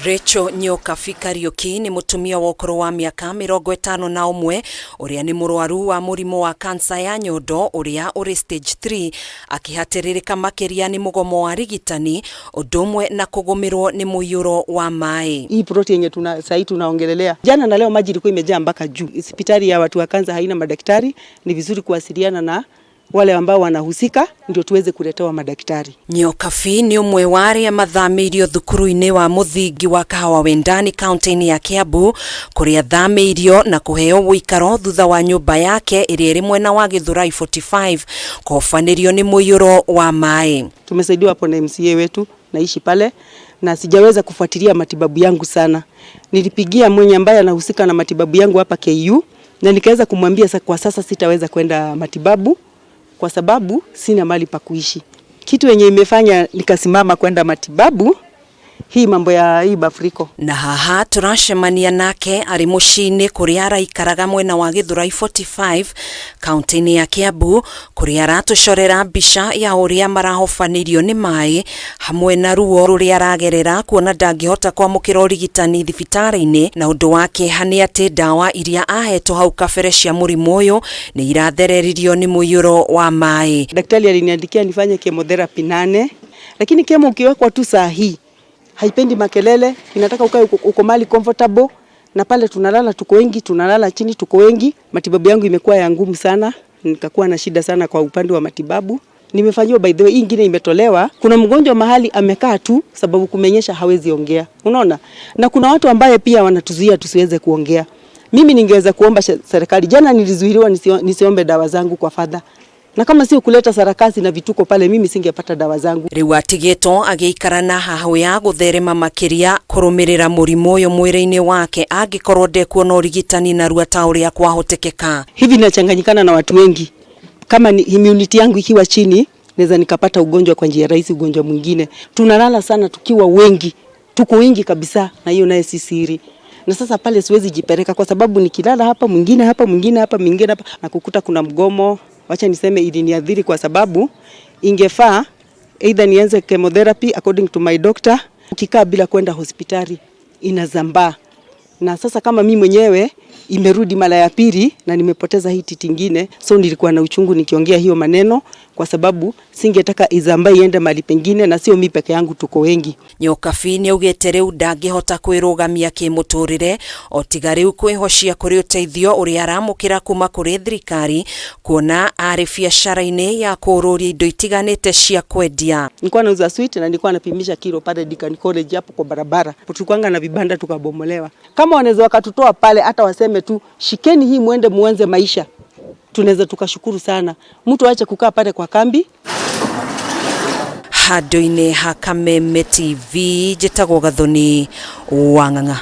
Rachel Nyokabi Kariuki nĩ mũtumia wa ũkũrũ wa mĩaka 51 ũrĩa nĩ mũrwaru wa mũrimũ wa kansa ya nyondo ũrĩa ũrĩ stage 3, akĩhatĩrĩrĩka makĩria nĩ mũgomo wa rigitani ũndũ ũmwe na kũgũmĩrwo nĩ mũiyũro wa maĩ. Hii plot yenye tuna sahii tunaongelelea, jana na leo maji ilikuwa imejaa mpaka juu. Hospitali ya watu wa kansa haina madaktari, ni vizuri kuwasiliana na wale ambao wanahusika ndio tuweze kuletewa madaktari. Nyokabi nĩ ũmwe wa arĩa mathamĩirio thukuru-inĩ wa mũthingi wa Kahawa Wendani kaunti-inĩ ya Kiambu, kũrĩa athamĩirio na kũheo ũikaro thutha wa nyũmba yake ĩrĩa ĩrĩ mwena wa Githurai 45 kũhobanĩrio nĩ mũiyũro wa maĩ. Tumesaidiwa hapo na MCA wetu, naishi pale na sijaweza kufuatilia matibabu yangu sana. Nilipigia mwenye ambaye anahusika na matibabu yangu hapa KU na nikaweza kumwambia kwa sasa sitaweza kwenda matibabu kwa sababu sina mali pa kuishi. Kitu yenye imefanya nikasimama kwenda matibabu, hii mambo ya hii mafuriko. Na haha turacemania nake arĩ mũciĩ-inĩ kũrĩa araikaraga mwena wa Githurai 45 kaunti-inĩ ya Kiambu, kũrĩa aratũcorera mbica ya ũrĩa marahobanĩrio nĩ maĩ hamwe na ruo rũrĩa aragerera kuona ndangĩhota kwamũkĩra ũrigitani thibitarĩ-inĩ, na ũndũ wa kĩeha nĩ atĩ ndawa iria ahetwo hau kabere cia mũrimũ ũyũ nĩ irathereririo nĩ mũiyũro wa maĩ. Daktari aliniandikia nifanye chemotherapy 8, lakini chemo ukiwekwa tu saa hii haipendi makelele, inataka ukae uko mahali comfortable, na pale tunalala tuko wengi, tunalala chini tuko wengi. Matibabu yangu imekuwa ya ngumu sana, nikakuwa na shida sana kwa upande wa matibabu. Nimefanyiwa, by the way, hii ingine imetolewa. Kuna mgonjwa mahali amekaa tu sababu kumenyesha hawezi ongea, unaona, na kuna watu ambaye pia wanatuzuia tusiweze kuongea. Mimi ningeweza kuomba serikali, jana nilizuiliwa nisiombe dawa zangu kwa fadha, na kama sio kuleta sarakasi na vituko pale, mimi singepata dawa zangu. Rĩu atigĩtwo agĩikara na hahũ ya gũtherema makĩria kũrũmĩrĩra mũrimũ ũyũ mwĩrĩ-inĩ wake angĩkorwo ndekuona ũrigitani narua ta ũrĩa kwahotekeka. Hivi nachanganyikana na watu wengi, kama ni immunity yangu ikiwa chini, naweza nikapata ugonjwa kwa njia rahisi, ugonjwa mwingine. Tunalala sana tukiwa wengi, tuko wengi kabisa, na hiyo naye si siri. Na sasa pale siwezi jipeleka kwa sababu nikilala hapa, mwingine hapa, mwingine hapa, mwingine hapa, na kukuta kuna mgomo. Wacha niseme iliniadhiri kwa sababu ingefaa either nianze chemotherapy according to my doctor. Ukikaa bila kwenda hospitali inazambaa, na sasa kama mimi mwenyewe imerudi mara ya pili na nimepoteza hii titi ingine, so nilikuwa na uchungu nikiongea hiyo maneno kwa sababu singetaka izambae iende mahali pengine, na sio mimi peke yangu, tuko wengi. Nyokabi nĩaugĩte rĩu ndangĩhota kwĩrũgamia kĩmũtũrĩre o tiga rĩu kwĩhocia kũrĩ ũteithio ũrĩa aramũkĩra kuma kũrĩ thirikari, kuona arĩ biacara-inĩ ya kũũrũria indo itiganĩte cia kwendia. Nilikuwa nauza sweet na nilikuwa napimisha kilo pale Deakin College hapo kwa barabara. Tulikuwa na vibanda tukabomolewa. Kama wanaweza wakatutoa pale, hata waseme tu shikeni hii muende muanze maisha, tunaweza tukashukuru sana. Mtu aache kukaa pale kwa kambi. Handũ-inĩ ha Kameme TV, njĩtagwo Gathoni wa Ng'ang'a.